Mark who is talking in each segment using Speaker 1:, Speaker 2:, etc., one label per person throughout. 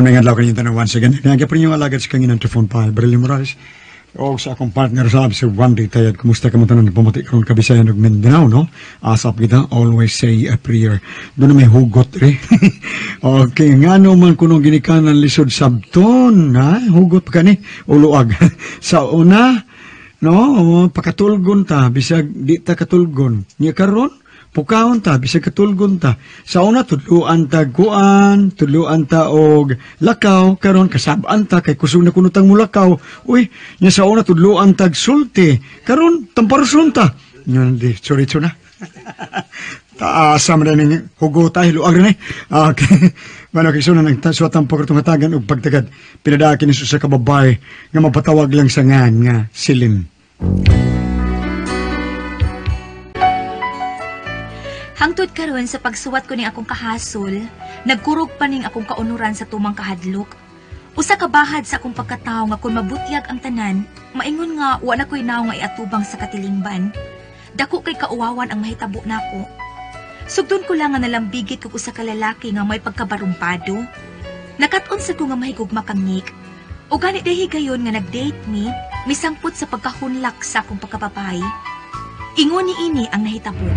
Speaker 1: May adlaw kanyang tanan once again. Kaya pa yung alagad sa kanginan Trifon Pa, Brilio Morales. O sa akong partner sa si Wandy Tayad. Kumusta ka mo tanan nagpamati karon Kabisayan ug Mindanao, no? Asap kita, always say a prayer. Doon na may hugot rin. Okay, ngano man kunong ginikanan lisod sabton, ha? Hugot pa kani, uluag. Sa una, no, pakatulgon ta, bisag di ta katulgon. Nya karon, pukahon ta, bisag katulgon ta. Sa una, tudluan ta guan, tudluan ta og lakaw, karon kasab-an ta, kay kusog na kuno tang mulakaw. Uy, nya sa una, tudluan tag sulti, karon tamparuson ta. Nya, di, sorry, sorry na. Taasa man ning hugota, hiluag rin eh. Okay. Mano, kay suna nang suwatan po katong hatagan og pagtagad. Pinadakin ni sa kababay nga mapatawag lang sa ngan nga silin.
Speaker 2: Hangtod karon sa pagsuwat ko ning akong kahasol, nagkurog pa ning akong kaunuran sa tumang kahadlok. Usa ka bahad sa akong pagkatawo nga kun mabutyag ang tanan, maingon nga wa na ko'y naong nga iatubang sa katilingban. Dako kay kauwawan ang mahitabo nako. Sugdon ko lang nga nalambigit kog usa ka lalaki nga may pagkabarumpado. Nakat-on sa ko nga mahigugma kang Nick. O gani dahi gayon nga nag-date mi, misangpot sa pagkahunlak sa akong pagkapapay. Ingon ni ini ang nahitabo.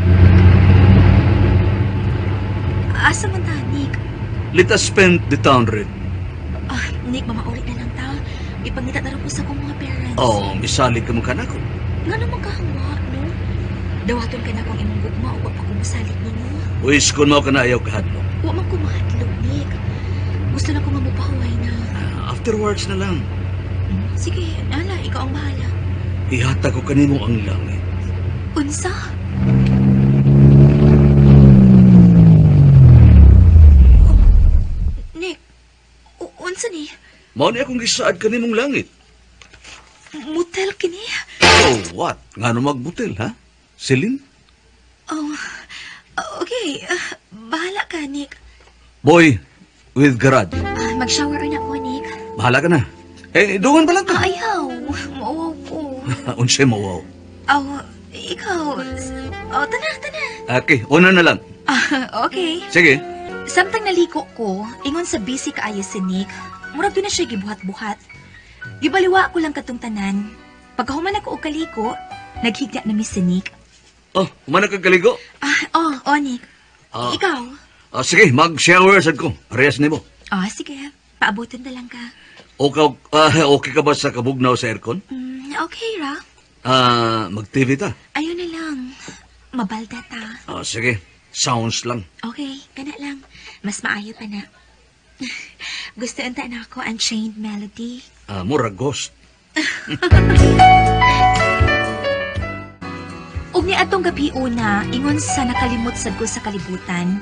Speaker 2: Asa man ta, Nick?
Speaker 3: Let us spend the town rate.
Speaker 2: Ah, Nick, mamauli na lang ta. Ipangita na rin ko sa akong mga parents.
Speaker 3: Oh, misalig ka mo kanako.
Speaker 2: Nga naman kahangwa, no? Dawaton ka na kung imong gugma o wa pa ko masalig ninyo.
Speaker 3: Uy, kung mao ka na ayaw kahadlok.
Speaker 2: Wa man ko mahadlok, Nick. Gusto na ko nga mupahuway na.
Speaker 3: Afterwards na lang.
Speaker 2: Sige, nala, ikaw ang bahala.
Speaker 3: Ihatag ko kanimo ang langit.
Speaker 2: Unsa? Nick, unsa ni?
Speaker 3: Mao ni akong gisaad kanimong langit.
Speaker 2: Motel kini?
Speaker 3: Oh, what? Ngano magmotel, ha? Celine?
Speaker 2: Oh, okay. Bahala ka, Nick.
Speaker 3: Boy, with garage.
Speaker 2: Mag-shower na ko, Nick.
Speaker 3: Bahala ka na. Eh, dungan pa lang ka.
Speaker 2: Ayaw. Mauwaw ko.
Speaker 3: Unsay mauwaw?
Speaker 2: Oh, ikaw. Oh, tana, tana.
Speaker 3: Okay, una na lang.
Speaker 2: Okay.
Speaker 3: Sige.
Speaker 2: Samtang naliko ko, ingon sa busy kaayo si Nick, murag doon na siya gibuhat-buhat. Gibaliwa ko lang katong tanan. Pagkahuman ako og kaliko, naghigda na mi si Nick.
Speaker 3: Oh, human na kang kaligo?
Speaker 2: Oh, Nick. Ikaw?
Speaker 3: Sige, mag-shower sad ko. Parehas nimo.
Speaker 2: Oh, sige. Paabutan na lang ka.
Speaker 3: Okay, okay ka ba sa kabugnaw sa aircon?
Speaker 2: Okay ra.
Speaker 3: Mag-TV ta.
Speaker 2: Ayun na lang. Mabalda ta.
Speaker 3: Oh, sige. Sounds lang.
Speaker 2: Okay, kana lang. Mas maayo pa na. Gusto unta na ako Unchained Melody.
Speaker 3: Mura ghost.
Speaker 2: Ug ni atong gabi una, ingon sa nakalimot sad ko sa kalibutan.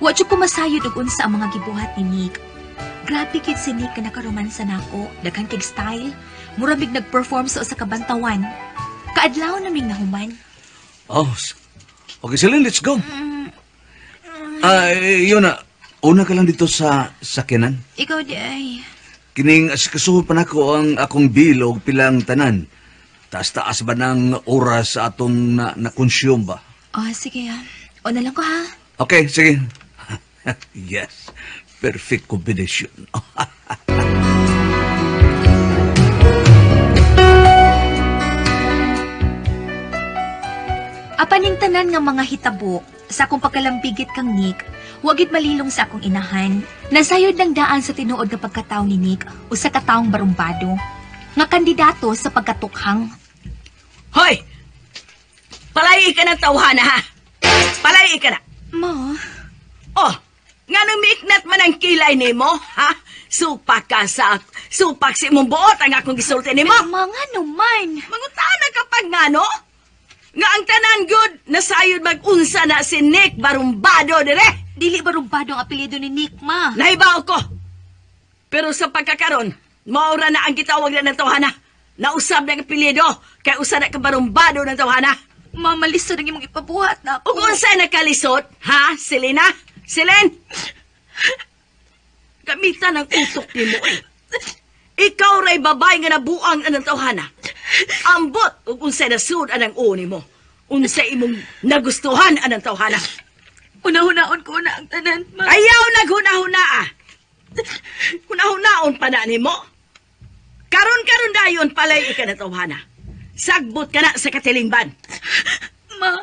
Speaker 2: Wa jud ko masayod og unsa ang mga gibuhat ni Nick. Grabe kid si Nick ka nakaromansa nako, daghan kig style. Mura mig nag-perform sa usa ka bantawan. Kaadlaw naming nahuman.
Speaker 3: Oh, okay, Celine, let's go. Yun na. Una ka lang dito sa sakyanan.
Speaker 2: Ikaw di ay.
Speaker 3: Kining asikasuhon pa nako ang akong bill og pilang tanan. Taas-taas ba ng oras sa atong na-consume ba?
Speaker 2: Oh, sige. Una lang ko ha.
Speaker 3: Okay, sige. Yes. Perfect combination.
Speaker 2: Apaning tanan nga mga hitabo sa akong pagkalambigit kang Nick, wagid malilong sa akong inahan. Nasayod lang daan sa tinuod nga pagkatao ni Nick, usa ka taong barumbado, nga kandidato sa pagkatukhang.
Speaker 4: Hoy! Palay ka ng tawhana, ha? Palay ka na!
Speaker 2: Ma?
Speaker 4: Oh! Nga nung miiknat man ang kilay nimo, ha? Supak ka sa... Supak si imong buot ang akong gisulti nimo!
Speaker 2: Ma, nga naman!
Speaker 4: Mangutana kapag nga, no? Nga ang tanan good, nasayod mag-unsa na si Nick Barumbado, dire!
Speaker 2: Dili Barumbado ang apelyido ni Nick, ma.
Speaker 4: Nahibaw ko! Pero sa pagkakaron, maura na ang gitawag na ng tawhana. Nausab na ang apelyido, kay usa na ka Barumbado ng tawhana.
Speaker 2: Ma, malisod ang imong ipabuhat na ako.
Speaker 4: Ug unsay nakalisod, ha, Selena? Selen! Gamitan ang utok nimo eh. Ikaw ray babay nga nabuang anang tawhana. Ambot ug unsay nasud anang uo nimo. Unsay imong nagustuhan anang tawhana.
Speaker 2: Una-hunaon ko na ang tanan, ma.
Speaker 4: Ayaw naghuna-huna ah. Hunahunaon pa na nimo. Karon-karon dayon palay ikanatawhana. Sagbot ka na sa katilingban.
Speaker 2: Ma,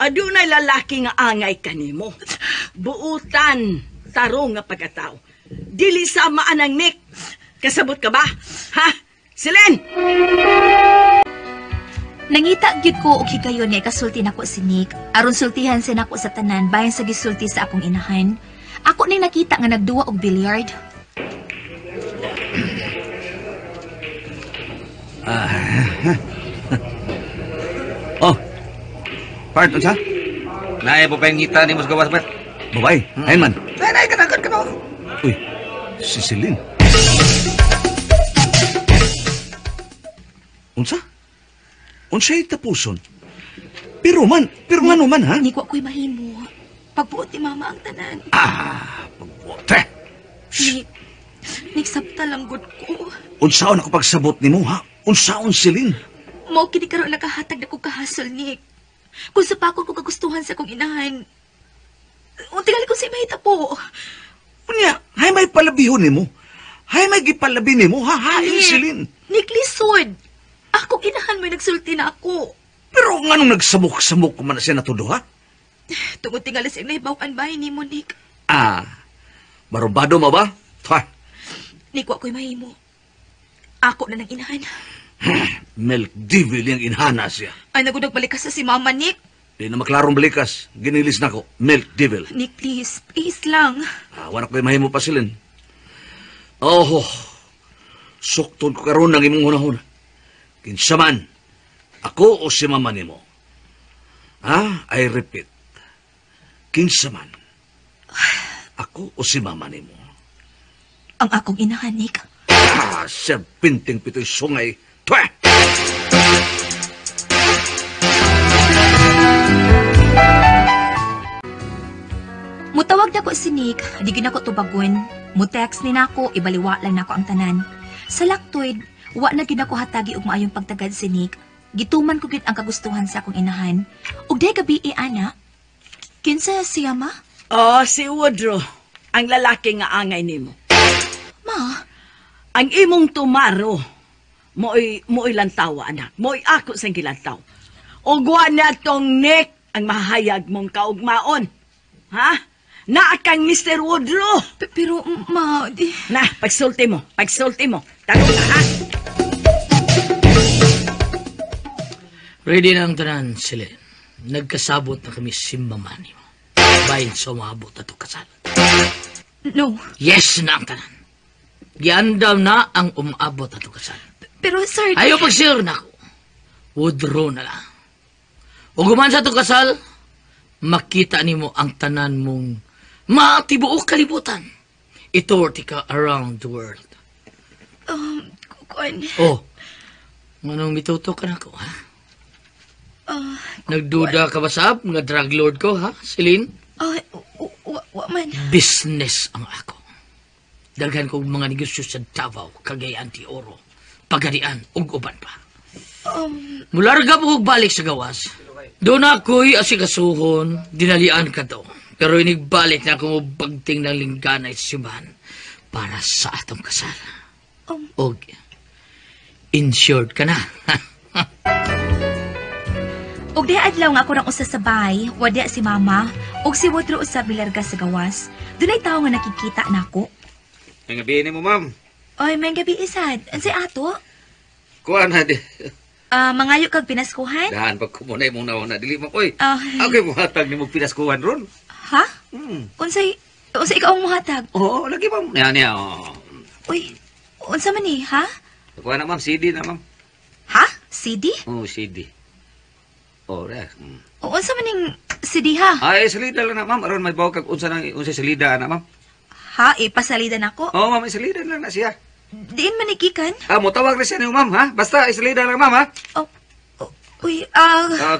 Speaker 4: adunay lalaki nga angay kanimo. Buutan tarong nga pagkatao. Dili sa maanang Nick. Kasabot ka ba? Ha? Silen!
Speaker 2: Nangita gyud ko og higayon nga ikasulti nako si Nick. Aron sultihan siya nako sa tanan bahin sa gisulti sa akong inahan. Ako ning nakita nga nagduwa og billiard.
Speaker 3: Oh. Part unsa?
Speaker 5: Naay pa ngita nimo sa gawas, Bert.
Speaker 3: Babay, ayun man.
Speaker 5: Nay, nay, kanagad ka no.
Speaker 3: Uy, si Celine. Unsa? Unsay tapuson? Pero ngano man, ha?
Speaker 2: Nick, wa ko'y mahimo. Pagbuot ni mama ang tanan.
Speaker 3: Ah, pagbuot.
Speaker 2: Nick, sabta lang gud ko.
Speaker 3: Unsaon ako pagsabot nimo, ha? Unsaon, Celine?
Speaker 2: Mao kini karon nakahatag na kong kahasol, Nick. Kung sa pakon ko kagustuhan sa akong inahan, unti gali ko sa mahita po.
Speaker 3: Unya, hay may palabihon nimo. Hay may gipalabi nimo, ha? Hain, Celine.
Speaker 2: Nick, lisod. Akong inahan mo'y nagsulti na ako.
Speaker 3: Pero nganong nagsamok-samok man siya natudo, ha?
Speaker 2: Tungod tingali sa nahibaw-an bahay nimo, Nick.
Speaker 3: Ah, barubado mo ba? Ha?
Speaker 2: Nick, wa ko'y mahimo. Ako na ng inahan.
Speaker 3: Milk devil yung inhana siya.
Speaker 2: Ay, nagudag balikas sa si Mama, Nick.
Speaker 3: Di na maklarong balikas. Ginilis na ko. Milk devil.
Speaker 2: Nick, please. Please lang.
Speaker 3: Ah, wala ko'y mahimo pa silin. Oh, sukton ko karon ng imong hunahuna. Kinsa man, ako o si mama nimo. Ah, I repeat. Kinsa man, ako o si mama nimo.
Speaker 2: Ang akong inahan, Nick.
Speaker 3: Ah, serpenteng pito'y sungay. Twe!
Speaker 2: Mutawag na ko si Nick, di gina ko tubagon. Mutext ni nako, ibaliwa lang nako ang tanan. Sa laktoid, wa na gid ako hatagi og maayong pagtagad si Nick. Gituman ko gid ang kagustuhan sa akong inahan. Ug day gabi ana. Kinsa siya, ma?
Speaker 4: Oh, si Woodrow, ang lalaki nga angay nimo.
Speaker 2: Ma,
Speaker 4: ang imong tumaro, mo'y lantawa, anak. Mo'y ako sang gilantaw. Ug wa na tong Nick ang mahayag mong kaugmaon. Ha? Naa kang Mr. Woodrow.
Speaker 2: Pero, ma... Di...
Speaker 4: Na, pagsulti mo. Pagsulti mo. Tanong na, ha?
Speaker 6: Ready na ang tanan, Celine. Nagkasabot na kami simbamani mo. Bahin sa umabot at kasal.
Speaker 2: No.
Speaker 6: Yes na ang tanan. Giandam na ang umabot at kasal.
Speaker 2: Pero, sir...
Speaker 6: Ayaw pag-sir na ako. Woodrow na lang. O guman sa itong kasal, makita nimo ang tanan mong matibuok kalibutan. Itorti ka around the world.
Speaker 2: Kuan...
Speaker 6: Oh, anong mituto ka na ko, ha? Nagduda ka ba sab nga drug lord ko, ha, Celine?
Speaker 2: Wa man.
Speaker 6: Business ang ako. Daghan kong mga negosyo sa Davao, Cagayan de Oro, Pagadian, ug uban pa. Mularga po kog balik sa gawas. Doon ako'y asikasuhon, dinalian ka to. Pero inigbalik na ako bagting ng lingganay sa simbahan para sa atong kasal. Og, insured ka na.
Speaker 2: Og di adlaw nga ako rang usa sa bahay, wala si mama, og si Woodrow usab milarga sa gawas. Dunay tawo nga nakikita nako.
Speaker 5: May gabi ni mo, ma'am.
Speaker 2: Oy, may gabi isad. Unsay ato?
Speaker 5: Kuan na di.
Speaker 2: Mangayo kag pinaskuhan?
Speaker 5: Dahan pag kumunay mong nauna dili mo koy. Okay muhatag nimo pinaskuhan ron.
Speaker 2: Ha? Unsay ikaw ang muhatag?
Speaker 5: Oo, lagi ma'am. Niya niya. Oh.
Speaker 2: Uy, unsa man ni, ha?
Speaker 5: Kuan na ma'am, CD na ma'am.
Speaker 2: Ha? CD?
Speaker 5: Oh, CD. Oh, re.
Speaker 2: Unsa man ning CD ha?
Speaker 5: Ay, salida lang na ma'am aron may bawo kag unsa nang unsa salida na ma'am.
Speaker 2: Ha, ipasalida nako.
Speaker 5: Oo, ma'am, isalida lang na siya.
Speaker 2: Diin man ikikan?
Speaker 5: Ah, mutawag na siya niyo, ma'am, ha? Basta isalida lang, ma'am, ha?
Speaker 2: Oh, uy,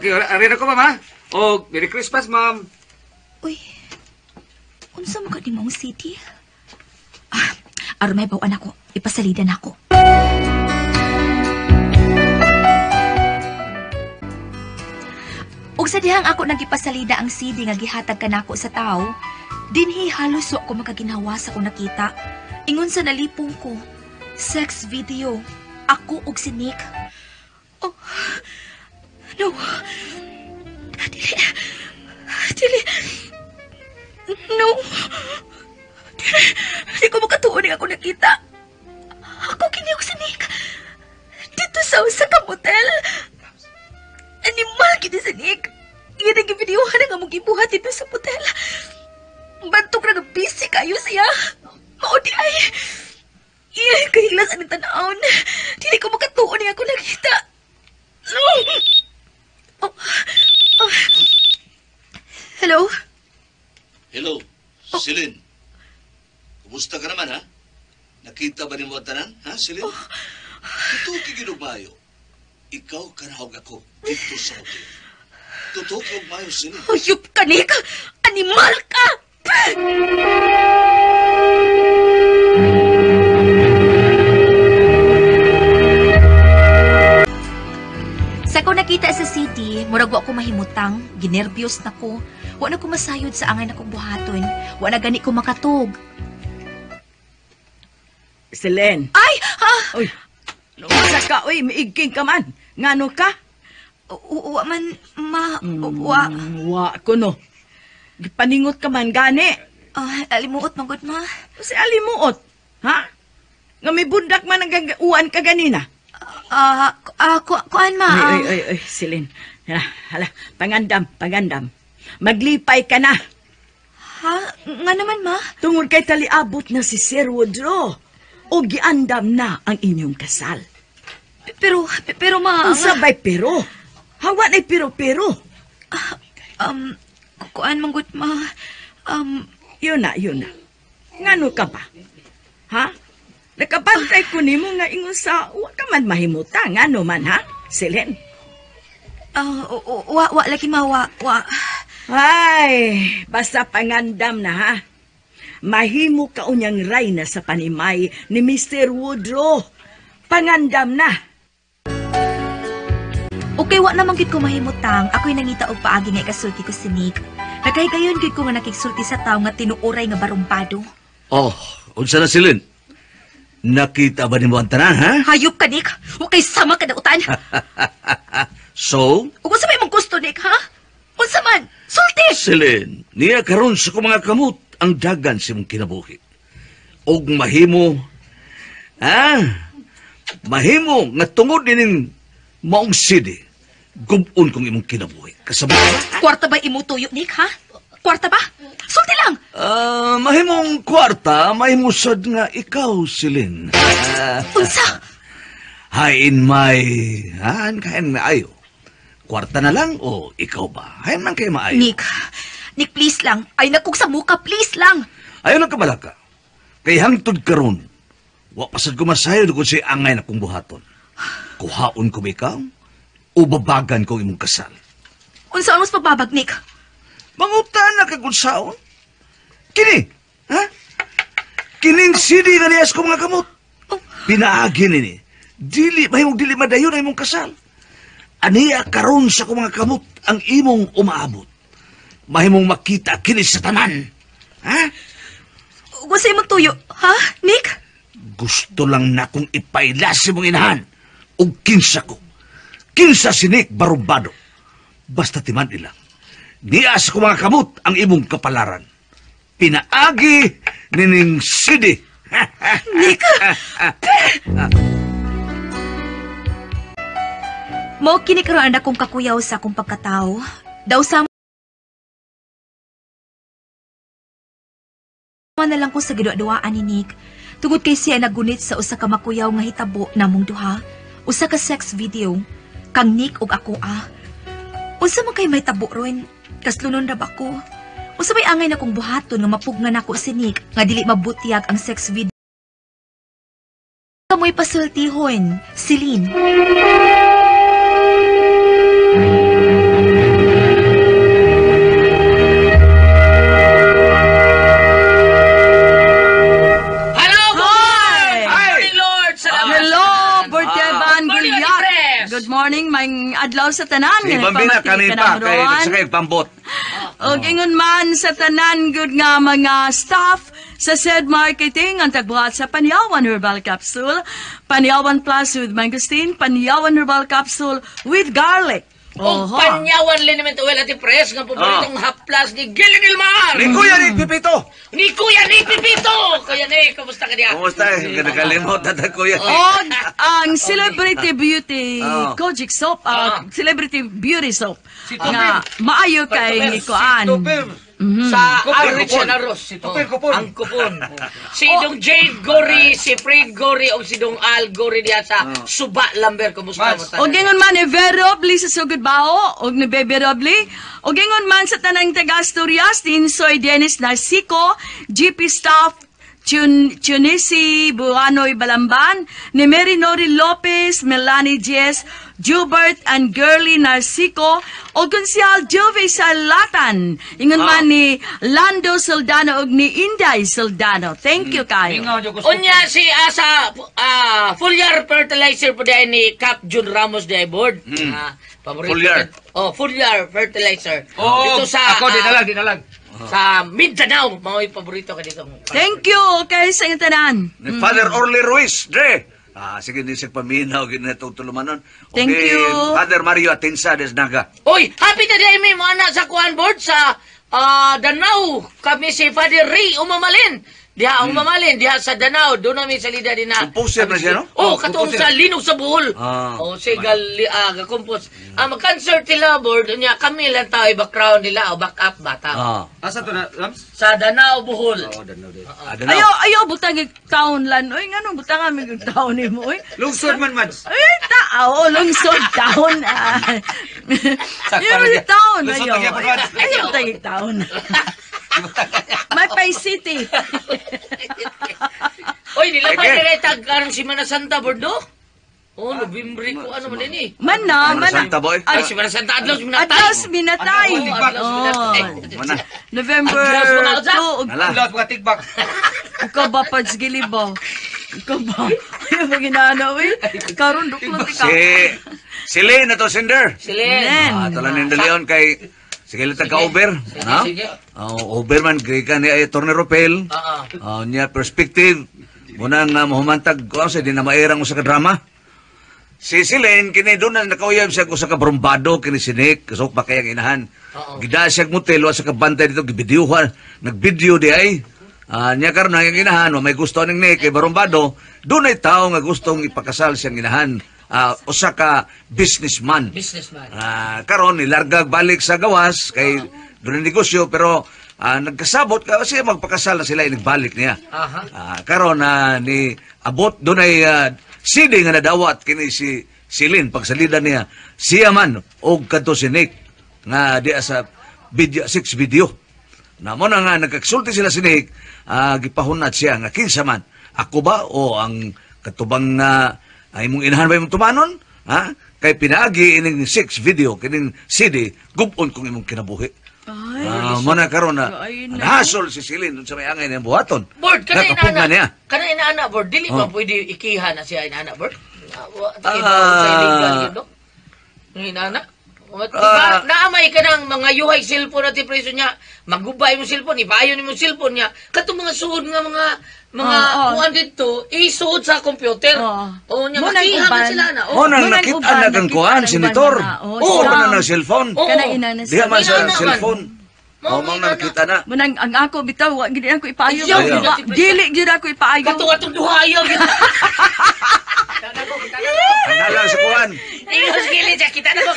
Speaker 5: Okay, arin ako, ma'am, ha? Oh, Merry Christmas, ma'am.
Speaker 2: Uy, unsa mo ka ni mong city? Ah, aron may bawaan ako. Ipasalida na ako. Ug sa dihang ako nagipasalida ang CD nga gihatag kanako sa tao, Dinhi halos wa ko makaginhawa sa akong nakita. Ingon sa nalipong ko. Sex video. Ako og si Nick. Oh. No. Dili. Dili. No. Dili. Di ko makatuon ni ako nakita. Ako kini og si Nick. Dito sa usa ka motel. Animal kini si Nick. Iya nang gibidiyohan ang among gibuhat dito sa motel. Bantok ra nga busy kayo siya. Mao di ay. Iya, kahilas ang tanawon. Dili ko makatuon ni ako nakita. Oh. Oh. Hello?
Speaker 3: Hello, oh. Celine. Kumusta ka naman, ha? Nakita ba ni mo tanan, ha, Celine? Oh. Totoo kiginubayo. Ikaw kanahog ako dito sa hotel. Totoo kag mayo, Celine.
Speaker 2: Hayop ka, Nick! Animal ka! Sa ko nakita sa city, murag wa ko mahimutang, ginerbyos na ko. Wa na ko masayod sa angay na kong buhaton. Wa na gani ko makatug.
Speaker 4: Celine.
Speaker 2: Ay! Ha?
Speaker 4: Uy! Unsa ka, uy, miigking ka man. Ngano ka?
Speaker 2: Wa man, ma, wa.
Speaker 4: Wa ko no. Gipaningot ka man gani.
Speaker 2: Alimuot man gud, ma.
Speaker 4: Si alimuot, ha? Nga may bundak man ang gagauan ka ganina.
Speaker 2: Kuan ma.
Speaker 4: Ay, ay, ay, Celine. Hala, hala, pangandam, pangandam. Maglipay ka na.
Speaker 2: Ha? Nga naman, ma?
Speaker 4: Tungod kay taliabot na si Sir Woodrow. O giandam na ang inyong kasal.
Speaker 2: Pero, ma...
Speaker 4: Ang sabay pero. Hawa na'y pero-pero.
Speaker 2: Kuan man gud, ma.
Speaker 4: Yun na, yun na. Ngano ka ba? Ha? Nakabantay ko nimo nga ingon sa wa ka man mahimuta. Ngano man, ha? Celine?
Speaker 2: Wa, lagi ma, wa.
Speaker 4: Ay, basta pangandam na, ha? Mahimo ka unyang rayna sa panimay ni Mr. Woodrow. Pangandam na.
Speaker 2: Okay, wa naman gid ko mahimutang. Ako'y nangita og paagi nga ikasulti ko si Nick. Nakahigayon gid ko nga nakigsulti sa tawo nga tinuoray nga barumbado.
Speaker 3: Oh, unsa na Celine? Nakita ba nimo ang tanan, ha?
Speaker 2: Hayop ka, Nick. Wa kay sama ka dautan.
Speaker 3: So?
Speaker 2: Ug unsa may imong gusto, Nick, ha? Unsa man? Sulti!
Speaker 3: Celine, niya karon sa akong mga kamot ang dagan sa imong kinabuhi. Og mahimo, ha? Mahimo nga tungod nining maong sidi, gubon kong imong kinabuhi. Kasabot ba?
Speaker 2: Kwarta ba imo tuyo, Nick, ha? Kwarta ba? Sulti lang!
Speaker 3: Mahimong kwarta, mahimo sad nga ikaw, Celine.
Speaker 2: Unsa?
Speaker 3: Hain may, haan kain maayo. Kwarta na lang o ikaw ba? Hain man kay maayo.
Speaker 2: Nick, Nick, please lang. Ay, nakog sa muka, please lang.
Speaker 3: Ayaw lang kabalaka. Kay hangtod karon, wa pasad ko masayod kung si angay na kong buhaton. Kuhaon ko ba ikaw o babagan ko imong kasal?
Speaker 2: Unsa mas pagbabag, Nick?
Speaker 3: Mangutan na kag unsaon. Kini, ha? Kining sidi nga niyas ko mga kamot. Pinaagi nini. Dili, mahimong dili madayon ang imong kasal. Aniya karon sa ko mga kamot ang imong umaabot. Mahimong makita kini sa tanan. Ha?
Speaker 2: Gusto imong tuyo, ha, Nick?
Speaker 3: Gusto lang na kong ipailas imong inahan og kinsa ko. Kinsa si Nick Barumbado. Basta timan ilang. Niya sa ko mga kamot ang imong kapalaran. Pinaagi nining sidi.
Speaker 2: Nick! Mao kini karon akong kakuyaw sa akong pagkatao. Daw sa na lang ko sa giduwa-duwaan ni Nick. Tungod kay siya nagunit sa usa ka makuyaw nga hitabo namong duha, usa ka sex video kang Nick ug ako ah. Unsa man kay may tabo ron? Kaslunon ra ba ko? Unsa may angay na kong buhaton nga mapugnan nako si Nick nga dili mabutyag ang sex video? Kamoy pasultihon, Celine.
Speaker 4: Good morning, may adlaw sa tanan.
Speaker 3: Si Bambina, kami pa, kay nagsakay pambot.
Speaker 4: Og ingon man sa tanan gud nga mga staff sa said marketing ang tagbuhat sa Panyawan Herbal Capsule, Panyawan Plus with Mangosteen, Panyawan Herbal Capsule with Garlic.
Speaker 6: Og Panyawan Liniment Oil at Press nga paboritong haplas ni Gilly Gilmar.
Speaker 3: Ni Kuya ni Pipito.
Speaker 6: Ni Kuya ni Pipito. Kuya ni, kumusta ka diya?
Speaker 3: Kumusta? Nakalimot na Kuya.
Speaker 4: Og ang Celebrity Beauty Kojic Soap, Celebrity Beauty Soap. Nga maayo kay ikuan.
Speaker 6: Sa Arich and Arroz. Ang kupon. Si Dong Jade Gori, si Fred Gori, o si Dong Al Gori diya sa Suba Lamber. Kumusta mo tanan?
Speaker 4: Og ingon man ni Vero Roble sa Sugod Bao, og ni Bebe Roble. Og ingon man sa tanang taga Asturias, Tinsoy Dennis Narcico, GP staff, Tunisi Buanoy Balamban, ni Mary Nori Lopez, Melanie Jess, Jubert and Girly Narcico, o Konsihal Jove Salatan. Ingon man ni Lando Soldano og ni Inday Soldano. Thank you kayo.
Speaker 6: Unya si asa Fulyar Fertilizer po dahil ni Cap Jun Ramos dahil board. Paborito.
Speaker 3: Fulyar.
Speaker 6: Oh, Fulyar Fertilizer.
Speaker 5: Oh,
Speaker 6: dito sa
Speaker 5: ako dinalag.
Speaker 6: Sa Mindanao, mga paborito ka dito.
Speaker 4: Thank you kay sa inyong tanan.
Speaker 3: Ni Father Orly Ruiz, Dre. Sige, di siya paminaw, ginatong tulumanon.
Speaker 4: Thank you.
Speaker 3: Father Mario Atensa Desnaga.
Speaker 6: Oy, happy na day mi mga anak sa kuan board sa Danao. Kami si Father Ray Umamalin. Diha Umamalin, diha sa Danao. Doon namin sa lida din na.
Speaker 3: Composer na siya, no?
Speaker 6: Oh, katong sa Linog sa Bohol.
Speaker 3: Ah.
Speaker 6: Oh, si gal ga-compose. Mag-concert sila board niya kami lang tao i-background nila o back up bata.
Speaker 5: Asa to na, Lams?
Speaker 6: Sa Danao, Bohol.
Speaker 5: Oh, Danao din.
Speaker 3: Danao.
Speaker 4: Ayo, ayo butang taon lan. Oy, ngano butang kami og taon nimo oy.
Speaker 5: Lungsod man, Mads.
Speaker 4: Ay, tao, lungsod taon. Yung taon,
Speaker 5: Lungsod
Speaker 4: ayo.
Speaker 5: na gyapon, Mads.
Speaker 4: Ayo, butang taon. May Pay City.
Speaker 6: Oy, nila pa
Speaker 3: Sige.
Speaker 6: dire tag karong Semana Santa bordo. Oh, Nobyembre ko ano man din eh.
Speaker 4: Man na,
Speaker 3: Semana
Speaker 4: man na.
Speaker 3: Santa, boy.
Speaker 6: Ay, Semana Santa adlaw minatay.
Speaker 4: Adlaw minatay.
Speaker 6: Oh, adlaw minatay.
Speaker 3: Mana.
Speaker 4: November
Speaker 6: Adlaw mga usa.
Speaker 4: 2.
Speaker 3: Nala.
Speaker 5: Lahat mga tigbak.
Speaker 4: Ikaw ba, Pads Gilibo? Ikaw ba? Ay, mga ginana, uy. Karon duklot ikaw.
Speaker 3: Si Lynn na to, Cinder.
Speaker 6: Si Len.
Speaker 4: Len.
Speaker 3: Tala ni Leon kay sige lang ka-Uber. No?
Speaker 6: Sige.
Speaker 3: Oh, Uber man kay ka ni Atty. Ropel.
Speaker 6: Oo.
Speaker 3: Niya perspective. Muna nga mahumantag ko sa di na mairang usa ka drama. Si Silene kini doon na nakauyab siya usa ka brumbado kini si Nick kasok pa kayang inahan.
Speaker 6: Oo.
Speaker 3: Gida siya motel wa sa ka bantay dito gibidyuhan. Nagvideo di ay. Niya karon ang inahan wa may gusto ning Nick kay barumbado. Dunay tawo nga gustong ipakasal siyang inahan. Usa ka businessman.
Speaker 6: Businessman.
Speaker 3: Karon nilargag balik sa gawas kay doon ang negosyo pero nagkasabot kasi magpakasal na sila nagbalik niya.
Speaker 6: Aha.
Speaker 3: Karon ni abot doon ay CD nga nadawat kini si Silin pagsalida niya siya man og kadto si Nick nga diya sa video 6 video. Na mo na nga nagkasulti sila si Nick, gipahunat siya nga kinsa man ako ba o ang katubang ay imong inahan ba imong tumanon? Ha? Kay pinaagi ining 6 video kining CD gubon kung imong kinabuhi.
Speaker 4: Ay,
Speaker 3: Mo na karon na nahasol si Silin dun sa may angay niyang buhaton.
Speaker 6: Board, kana
Speaker 3: Nakapunga
Speaker 6: inaana.
Speaker 3: niya.
Speaker 6: Kana inaana, board. Dili ba pwede ikiha na siya inaana, board? Sa illegal yun, no? Inaana? Diba, naamay ka ng mga yuhay cellphone at preso niya, magubay mo cellphone, ibayon mo cellphone niya. Katong mga suod nga mga kuan dito, isuod sa computer. Oo, niya, makiha man sila na.
Speaker 3: Mo nang nakita na kang kuan, senator. Oo, mo nang cellphone.
Speaker 6: Oo.
Speaker 4: Kanang inana
Speaker 3: Diha man sa
Speaker 6: Inana man.
Speaker 3: cellphone.
Speaker 6: Mo,
Speaker 3: Oo, mo nang nakita na.
Speaker 4: Munang ang ako bitaw wa gid ako ipaayo. Dili gid ako ipaayo.
Speaker 6: Katong atong duha ayaw.
Speaker 3: Ang sa kuan.
Speaker 6: Ingos gili siya, kita na ko.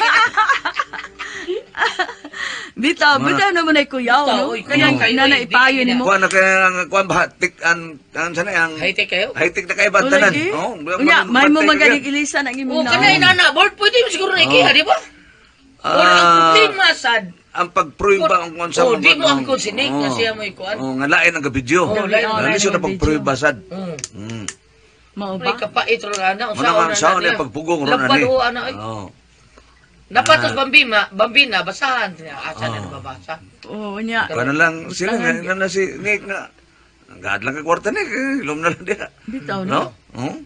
Speaker 4: Bitaw, bitaw naman ay kuyaw, no? Kaya inana ipayo nimo.
Speaker 3: Kuan na kaya ang kuan ba tik an sana ang
Speaker 6: High-tech kayo?
Speaker 3: High-tech na kayo ba tanan? Oo.
Speaker 4: Unya, may mo magaling ilisan ang imong
Speaker 6: Oh, kana inana, board pwede mo siguro na ikiha, di ba? Or ang problema sad,
Speaker 3: Ang pagprueba ang kuan sa
Speaker 6: Oh, di mo ang kun si Nick na siya mo ikuan.
Speaker 3: Oh, nga lain ang gabidyo.
Speaker 6: Oh, lain
Speaker 3: Nga
Speaker 4: ang
Speaker 3: lisod na
Speaker 4: gabidyo.
Speaker 3: pagprueba sad.
Speaker 4: Mao
Speaker 6: May
Speaker 4: ba?
Speaker 6: kapait ro ana,
Speaker 3: Mo na nga saon ang pagpugong ron
Speaker 6: ani.
Speaker 3: ani.
Speaker 6: Ana ay.
Speaker 3: Oo.
Speaker 6: Napatos bambina, basahan niya. Asa na nababasa?
Speaker 4: Oo, unya.
Speaker 3: Kuan lang sila nga na si Nick na gad lang ka kwarta Nick, ilom na lang diha.
Speaker 4: Bitaw no.
Speaker 3: No?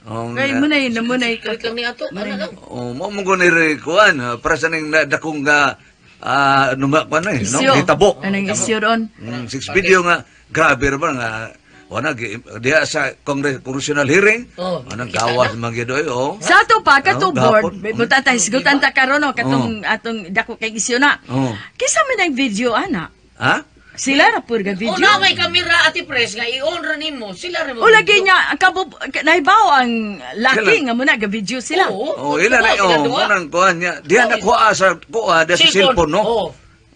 Speaker 3: Oo.
Speaker 4: Kay mo na mo na
Speaker 6: Secret lang ni ato, ano lang.
Speaker 3: Oh, mo mo ni kuan para sa ning dakong Numa pa na eh, no?
Speaker 4: Isyo.
Speaker 3: Hitabo.
Speaker 4: Anong isyo ron?
Speaker 3: Six video nga grabe ra ba nga wala diha sa congressional hearing.
Speaker 6: Oh,
Speaker 3: anang gawas man gyud oy, oh.
Speaker 4: Sa ato pa, katong
Speaker 3: Oh,
Speaker 4: board,
Speaker 3: gahapon.
Speaker 4: butan ta, hisgutan ta karon no, katong atong dako kay isyo na.
Speaker 3: Oh.
Speaker 4: Kisa man ang video, ana.
Speaker 3: Ha?
Speaker 4: Sila ra pur ga video.
Speaker 6: Una may kamera ati pres nga i-on ra nimo. Sila ra mo.
Speaker 4: O lagi niya, naibaw ang laki
Speaker 3: Sila.
Speaker 4: nga muna ga video sila.
Speaker 6: Oo.
Speaker 3: Oh, ila na oh, munang kuan niya. Diha na kuha sa kuha diha sa cellphone, no?
Speaker 6: Oo.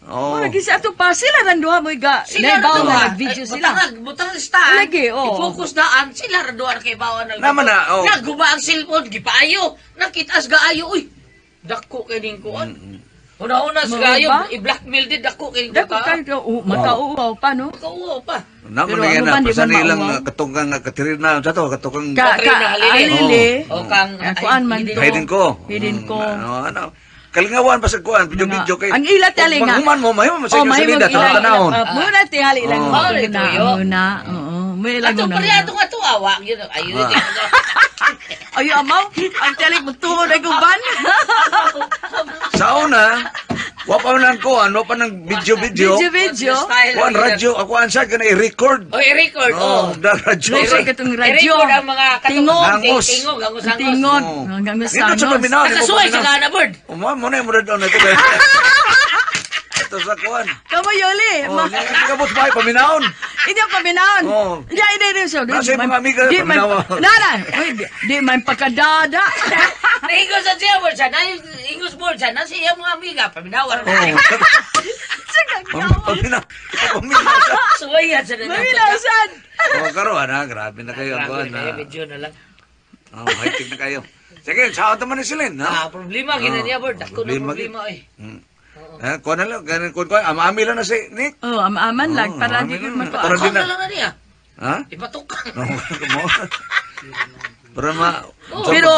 Speaker 3: Oh.
Speaker 4: O lagi sa ato pa, sila ran duha mo ga,
Speaker 6: Sila ra
Speaker 4: naibaw
Speaker 6: duha.
Speaker 4: nga nag-video sila.
Speaker 6: Butang stand.
Speaker 4: Lagi, oo.
Speaker 6: I-focus daan sila ra duha kay bawan na.
Speaker 3: Naman na, oo.
Speaker 6: Nagguba ang cellphone gipaayo. Nakitas gaayo uy. Dako kay ning kuan. Una-una sa
Speaker 4: Mao
Speaker 6: gaayo
Speaker 4: ba?
Speaker 6: i-blackmail din dako kay ning
Speaker 4: Dako kay oh, makauwaw pa no.
Speaker 6: Makauwaw pa.
Speaker 3: Namo
Speaker 4: Pero
Speaker 3: na yan
Speaker 4: ano
Speaker 3: na,
Speaker 4: man, di
Speaker 3: pasan
Speaker 4: man
Speaker 3: ilang
Speaker 4: mauwaw.
Speaker 3: katungkang Katrina, sa to, katungkang
Speaker 4: Ka
Speaker 6: Katrina
Speaker 4: ka
Speaker 6: Halili.
Speaker 4: alili.
Speaker 6: O kang
Speaker 4: Kuan man to.
Speaker 3: Hidin ko.
Speaker 4: Hidin ko.
Speaker 3: Ano, ano. Kalingawan pa sa kuan, video-video kay.
Speaker 4: Ang ila tali nga.
Speaker 3: Paghuman mo, mahimo man sa
Speaker 4: Oh,
Speaker 3: inyo
Speaker 4: mahimong
Speaker 3: salida,
Speaker 4: ila.
Speaker 3: tanahon.
Speaker 4: Muna tingali lang.
Speaker 3: Oh.
Speaker 4: Muna,
Speaker 6: Tuyo.
Speaker 4: muna. Oo, may ilang
Speaker 6: Ato
Speaker 4: muna.
Speaker 6: pala ato nga tuawa yun. Ayo
Speaker 3: Ah.
Speaker 4: Ay, amaw, ang tali magtuo na guban.
Speaker 3: Sa una, wa pa man ang kuan, wa pa nang video-video.
Speaker 4: Video video.
Speaker 3: Kuan radyo, ako an sa kana i-record.
Speaker 6: O i-record
Speaker 3: Oh,
Speaker 6: oh.
Speaker 3: da radyo.
Speaker 4: Record katong radyo.
Speaker 6: I-record ang mga katong
Speaker 4: Tingog.
Speaker 3: Hangos.
Speaker 6: Tingog, hangos, hangos.
Speaker 4: Tingog.
Speaker 3: Oh.
Speaker 4: Hanggang
Speaker 3: Nindot sa paminaw, di mo
Speaker 6: Nakasuway sa
Speaker 3: paminaw.
Speaker 6: Ghana bird.
Speaker 3: Uma mo na mo na ito. Ito sa kuan.
Speaker 4: Kamo yoli.
Speaker 3: Oh, hindi ka bot bay paminawon.
Speaker 4: Hindi ang paminahon.
Speaker 3: Oh.
Speaker 4: Hindi, hindi, hindi. So, di
Speaker 3: Nasa
Speaker 4: man-
Speaker 3: mga amiga,
Speaker 4: di man-
Speaker 3: paminawa.
Speaker 4: Na, na. Uy, di man pagkadada.
Speaker 6: Naingos sa siya board siya. Naingos board siya. Nasa iya mga amiga. Paminawan.
Speaker 3: Oh. Paminaw. Paminaw.
Speaker 6: Suwayan sa na.
Speaker 4: Maminasan.
Speaker 3: Oh, karon ana, grabe na kayo ang
Speaker 6: Grabe
Speaker 3: kuan.
Speaker 6: na kayo, medyo na lang.
Speaker 3: Oh, high-tech na kayo. Sige, sa naman ni Celine, ha?
Speaker 6: Ah, problema gina niya bird. Dako na
Speaker 3: Problema,
Speaker 6: problema eh.
Speaker 3: Eh, kuan na lang, ganun kuan kuan, ama-ami lang na si Nick.
Speaker 4: Oh, ama-aman lang.
Speaker 3: Oh,
Speaker 4: Para di
Speaker 3: amin
Speaker 4: ko
Speaker 3: lang.
Speaker 4: makuha.
Speaker 3: Para di
Speaker 6: Ano
Speaker 3: na.
Speaker 6: lang na niya?
Speaker 3: Ha?
Speaker 6: Ipatok ka.
Speaker 3: No, mo. Para ma
Speaker 4: Pero,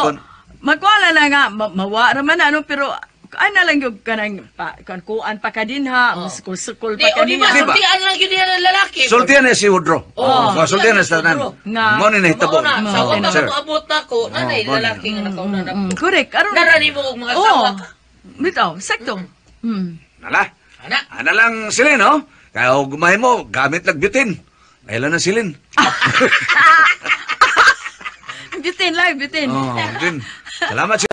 Speaker 4: magwala na nga, mawa raman ano, pero ano lang yung kanang pa, kuan pa ka din ha, mas sukol
Speaker 6: Di,
Speaker 4: pa ka
Speaker 6: o di
Speaker 4: din
Speaker 6: ba,
Speaker 4: ha.
Speaker 3: Di ba?
Speaker 6: sultian lang yun niya ng lalaki.
Speaker 3: Sultian na si Woodrow.
Speaker 6: Oh,
Speaker 3: Oh, sultian na sa tanan.
Speaker 4: Nga.
Speaker 3: Mo ni nahitabo.
Speaker 6: Mauna, sa
Speaker 3: Oh,
Speaker 6: una
Speaker 3: sir.
Speaker 6: maabot na ko, nanay,
Speaker 3: Oh, mo ni.
Speaker 6: lalaki nga nakauna na
Speaker 4: Mm,
Speaker 6: ko.
Speaker 4: correct. Aron.
Speaker 6: Narani mo og mga
Speaker 4: Oo.
Speaker 6: sawa ka.
Speaker 4: Bitaw, sakto.
Speaker 3: Nala.
Speaker 6: Ana.
Speaker 3: Ana lang sila, no? Kaya gumahin mo, gamit lagbitin. Kailan na silin.
Speaker 4: Bitin lang, bitin.
Speaker 3: Oh, bitin. Salamat.